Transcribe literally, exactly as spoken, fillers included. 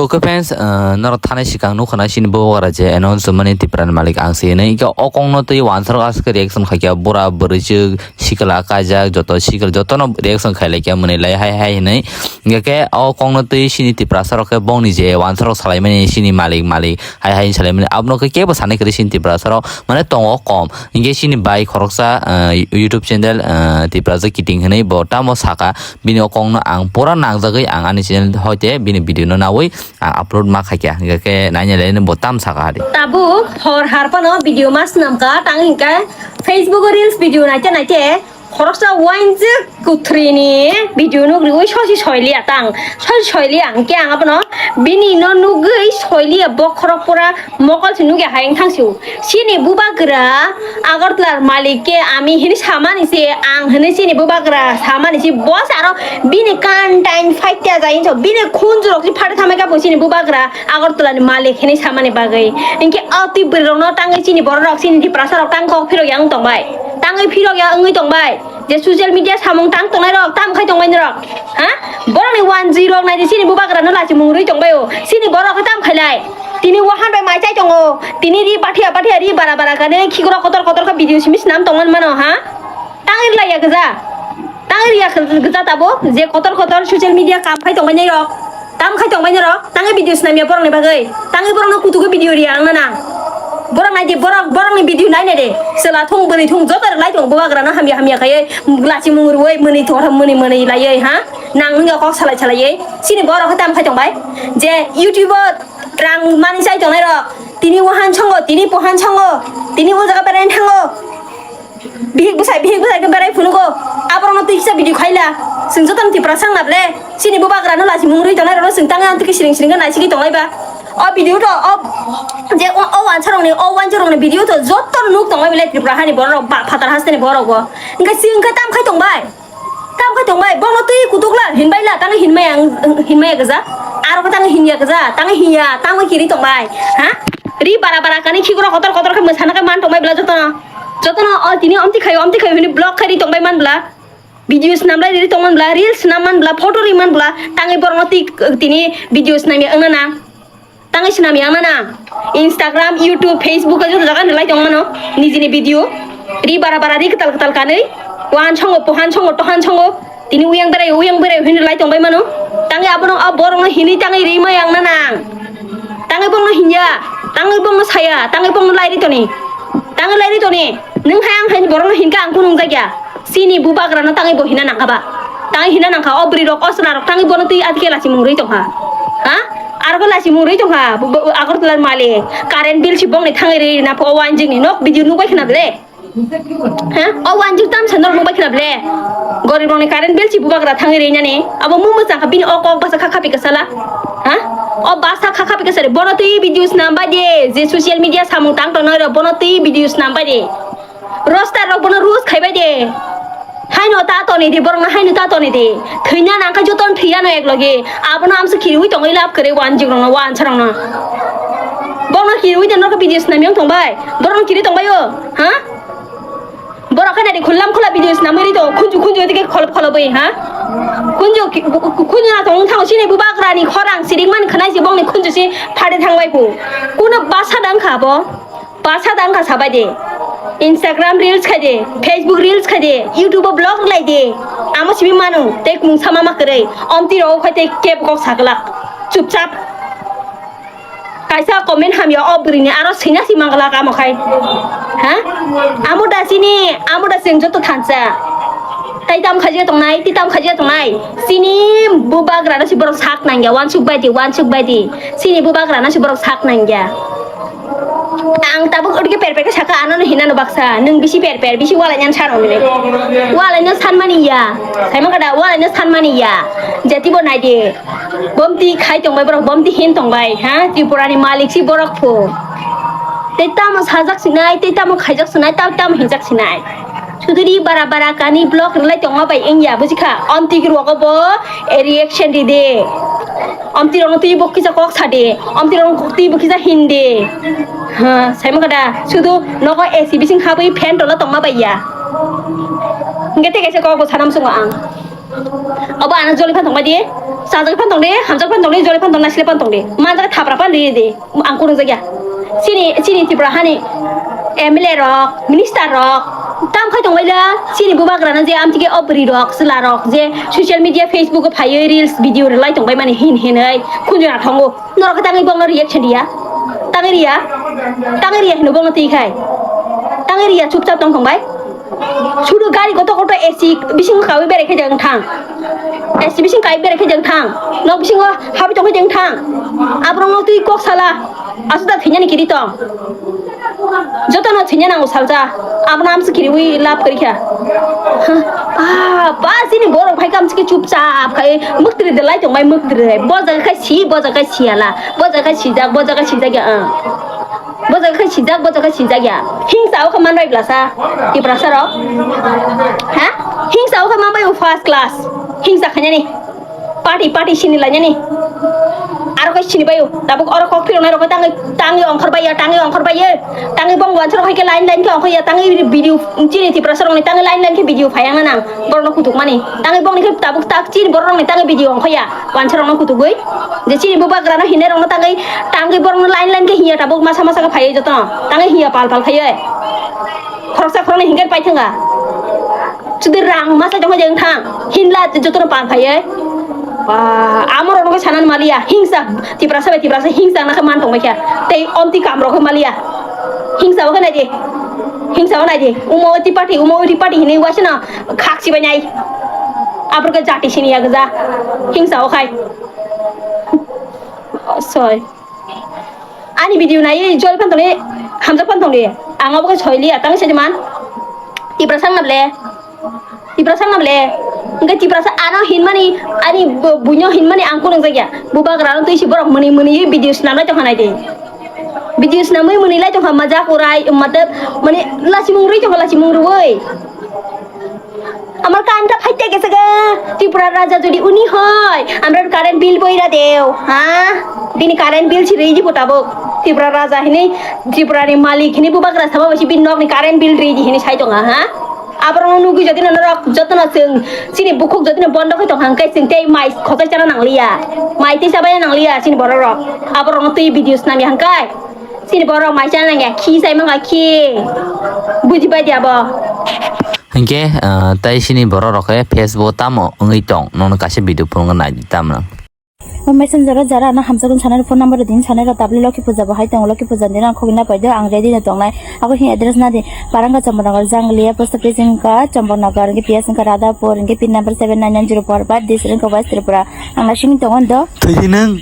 Okay fans, uh, norok thani sikang nukha na sini bo wara je announce mani Tipra ni malik ang se hinwi. Hingke o kok no twi wansarok aswk reaction khaikha, bura bwrwi swk sikla kaijak joto sikla joto no reaction khailaikha mwnwi lai hai hai hinwi. Hingke o kok no twi sini Tiprasa rok khe bongni je wansarok salaimani sini malik malik hai hai salaimani abono khe kebo sanai kwrwi sini Tiprasa rok mane tongo kom. Hingke sini bai khoroksa, uh, YouTube channel, uh, Tiprasa kiting hinwi bo tamo saka. Bini o kok no ang pura nangjagwi ang ani channel hoite bini video no nawi ang upload ma khaikha, hingkhe khe naina le bo tam saka hari. Tabuk hor har phano video ma swnamkha, tang hingkhe Facebook o reels video naite naite khoroksa wainjwk kwthwini video nukriwi sosi soiliya tang, sosi soiliya hingkhe ang abono bini no nugwi soiliya bokhorok pura mokol se nukya hai wngthang sio. Chini bubagra Agartala malik khe ami hini samani se, ang hini chini bubagra samani se, boss aro bini kan tain fight ya jai hinso, bini khunju rok se phari thamai kha bo chini bubagra Agartala ni malik hini samani bagwi. Hinkhe o twi bwrwi rok no tangwi chini borok rok chini Tiprasa rok tang kok phirok ya wng tong bai, tangwi phirok ya wngwi tong bai. Je social media samung tang tongnai rok, tam khai tongbai norok? Ha? Borok ni one G rok nai di, chini bubagra no lachimung rwi tongbai o. Chini borok khe tam khailai. Tini wahan bai mai chai tongo. Tini ri bathia bathia ri bara bara kani khikrok kotor kotor kha video simi snam tongman mano, ha? Tang ri laiya gja. Tang ri ya gja tabo je kotor kotor social media kam khai tongbai nai rok. Tam khai tongbai norok, tangwi video snamya borokni bagwi. Tangwi borokno kutugo video riya wngna nang. Borok nai di, borok, borokni video nai nai de. Chwla thung, bwrwi thung, joto rwlai tongo bubagrano hamya hamya khaiwi, lachimung rwui, mwnwi thwngtham mwnwi mwnwi laiwi, ha? Nang wngya kok salai salaiwi. Chini borok khe tam khai tongbai. Je YouTube-o rang mani chai tongnai rok. Tini wahan songo, tini pohan songo, tini o jaga berai thango. Bihik bwsai, bihik bwsai khe berai phunugo. Aborokno twi kisa video khaila. Chwng jotono Tiprasa wngna ble. Chini bubagrano lachimung rwi tongnai rokno chwng tangwi amtwkhe siring siring khe naisigwi tonglai ba. O video to, o je o, o wansarokni, o wansarokni video to jotono nuk tongbai belai Tripura hani bororok ba phatar hasteni borokbo. Hwnkhe chwng khe tam khai tongbai. Tam khai tongbai, bono twi kutukla hinbaila, tangwi hinmaya ang, hinmaya gja. Aro khe tangwi hinya gja, tangwi hinya, tangwi kiri tongbai. Ha? Ri bara bara kani khikrok kotor kotor khe mwsana khe man tongbai bla jotono. Jotono o tini omti khayo, omti khayo hwnwi block khai ri tongbai man bla. Video snam lai ri tongman bla, reels snam man bla, photo ri man bla, tangwi borokno twi, tini video snam ya wngna nang. Tangwi snam ya wngna nang. Instagram, YouTube, Facebook, joto jaga ni lai tongmano, nijini video. Ri bara bara ri kwtal kwtal kanwi, wahan songo, pohan songo, tohan songo, tini uyang berai, uyang berai hwnwi lai tongbai mano. Tangwi abono, o borokno hinwi tangwi ri ma ya wngna nang. Tangwi bongno hinya, tangwi bongno saya, tangwi bongno lai ri toni. Tangwi lai ri toni. Nwng hai ang hai borokno hinkha ang kunu wngjakya. Chini bubagrano tangwi bo hina nangkha ba. Tangwi hina nangkha o bwrwi rok o chwla rok tangwi bono twi atike lachimung rwi tongkha. Ha? Aro khe lachimung rwi tongkha. Bu-, bu-, Agartala malik. Current bill si bongni thangwi rwi na pho o wainjwkni nok video nukbai khna ble. Ha? O wainjwk tam se norok nukbai khna ble. Gorib rokni current bill si bubagra thangwi rwi nani. Abo mung mwchang kha bini o kok basa kha khapi kwsala. Ha? O basa kha khapi kwsala. Bono twi video snam bai de. Je social media samung tang tongnai rok bono twi video snam bai de. Roster rok bono roast khaibai de. Haino ta toni de, borokno haino ta toni de. Thwina nangkha jotono thwiya no eklogi. Abono amsa khiriwi tongwi lab kwrwi wanjik rokno, wansa rokno. Borokno khiriwi de norok video snam yang tongbai. Borokno khiri tongbai o. Ha? Borok khe nari khullam khula video snamwi ri tongo. Khunju khunju tike khol khol bwi, ha? Khunju ki-, khunju na tong thang sini bubagrani khorang siring man khnai si bongni khunju si phade thangbai phu. Kuno basa dang kha bo. Basa dang kha sabai de. Instagram reels khai de, Facebook reels khai de, YouTube o vlog lai de. Amo simi manu, tei kung sama ma kwrwi. Omti rok khai tei kebo kok saglak. Chupchap. Kaisa comment hamya o bwrwini aro swina si manglak amo khai. Ha? Amo da sini, amo da sing joto thansa. Tai tam khaje tongnai, ti tam khaje tongnai. Sini bubagrano si borok sak nangya, wansuk bai di, wansuk bai di. Sini bubagrano si borok sak nangya. Ang tabuk odike per per khe saka, ano no hinano baksa, nwng bisi per per, bisi walai nang sano nini. Walai no sanmani ya, saima kada walai no sanmani ya. Jati bo nai di, bomti khai tongbai borok, bomti hin tongbai, ha? Tripura ni malik si borok phu. Tei tamo sajak sinai, tei tamo khaijak sinai, tamo tamo hinjak sinai. Suduri bara bara kani block rwlai tongma bai wngya, bujikha? Omtwi rokbo, eh, reaction ride. Omtwi rokno twi bo kisa kok sade. Omtwi rokno twi bo kisa hinde. Ha, saima kada. Sudu nogo A C bising habwi fan tola tongma baiya. Hingke tei kaisa kokbo sanam sungo ang. Obo ano joli phan tongbai di, sajak phan tong di, hamjak phan tong di, joli phan tong, naisle phan tong di, manjak thapra phan ri di, ang kurung jakya. Chini, chini Tripura hani M L A rok, minister rok, tam khai tongbai la, chini bubagra no je amtike opri rok, chwla rok je social media, Facebook o phaiwi reels video rwlai tongbai mani hin hinwi khunjuna thongo. Norok khe tangwi bongno reaction riya? Tangwi riya? Tangwi riya hino bongno twi khai? Tangwi riya, chupchap tong thong bai. Sudu gari kotor kotor A C bisingo kawi berai khe jeng thang. A C bising kawi berai khe jeng thang. Nok bisingo habi tong khe jeng thang. Aborok no twi kok sala. Aswk da thwinya ni kiri tong. Jotono thwinya nango salsa. Abono amsi kiriwi lab kari kha. Ha, ba, ba, chini borok hai kam chike chupchap khai muktri de lai tong bai muktri de. Bo jaga khai si, bo jaga khai si ala. Bo jaga khai sijak, bo jaga khai sijak ya, ah. Bo jaga khai sijak, bo jaga khai sijak ya. Hingsa o kha man bai blasa. Tiprasa rok. Ha? Hingsa o kha man bai o first class. Hingsa khanya ni. Party, party sini lainani. Aro khe sini bayo. Tabuk oro kok phiroknai rok khe tangwi, tangwi ongkhor baiya, tangwi ongkhor baiya. Tangwi bong wansa rok hai khe line line khe ongkhor ya. Tangwi video chini Tiprasa rokni tangwi line line khe video phaiya nang. Borokno kutuk mani. Tangwi bongni khe tabuk tak chini borok rokni tangwi video ongkhor ya. Wansa rokno kutugwi. Je chini bubagra no hinai rokno tangwi, tangwi borokno line line khe hiya tabuk masa masa khe phaiya jotono. Tangwi hiya pal pal khaiya. Khoroksa khoroknwi hinkhe paithanga. Sudi rang masa jongkha jeng thang. Hinla jotono pal phaiye. Ba, amorok no sanani maliya. Hingsa, Tiprasa bai Tiprasa hingsa nakhe man tongbaikha. Tei omti kamrok khe maliya. Hingsa o khe naidi. Hingsa o naidi. Umo oti party, umo oti party hinwi wasana khak chibai nai. Aborok khe jati sini ya gja. Hingsa o khai. Sorry. Ani video nai jol phan tongni, hamjak phan tongni. Ang obo khe soiliya, tang se man. Tiprasa nable. Tiprasa nable. Engke Tiprasa ano hinmani, ani bu-, buino hinmani ang kunung jakya. Bubagra no twi si borok muni muni video snam lai tongkha nai de. Video snamwi muni lai tongkha majak urai, matlab, mane lachimung rwi tongkha, lachimung rwi. আমার কানটা ফাইটে গেছে গা। ত্রিপুরার রাজা যদি উনি হয়, আমরা কারেন্ট বিল বইরা দেও, হ্যাঁ? Bini current bill si ridi bo tabuk. Tripura raja hini, Tripura ni malik hini bubagra sama basi bini nok ni current bill ridi hini sai tonga, ha? Aborok no nugwi jodi no norok joto no chwng chini bukhuk jodi no bondo khai tong hangkai chwng tei mai khochai chana nangliya. Mai tei chabaya nangliya chini borok rok. Aborok no twi video snamya hangkai. Chini borok mai chana nangya khi sai mangka khi. Buji pai di abo. Hingke, ah, tai sini borok rok khe Facebook tamo wngwi tong, nono kaisa video phone nai di tamno. O messenger o jara ano hamjakmani sanani phone number din sanai rok tabli Loki puja bo hai tongo, Loki puja din ang khogwi na paide ang ready no tongnai. Abo hini address na di Paranga Chombonagar Janglia post office wngkha Chombonagar hingke P S wngkha Radhapur hingke pin number seven nine nine zero four five district wngkha West Tripura. Ang na simi tongo do. Thwi di nang.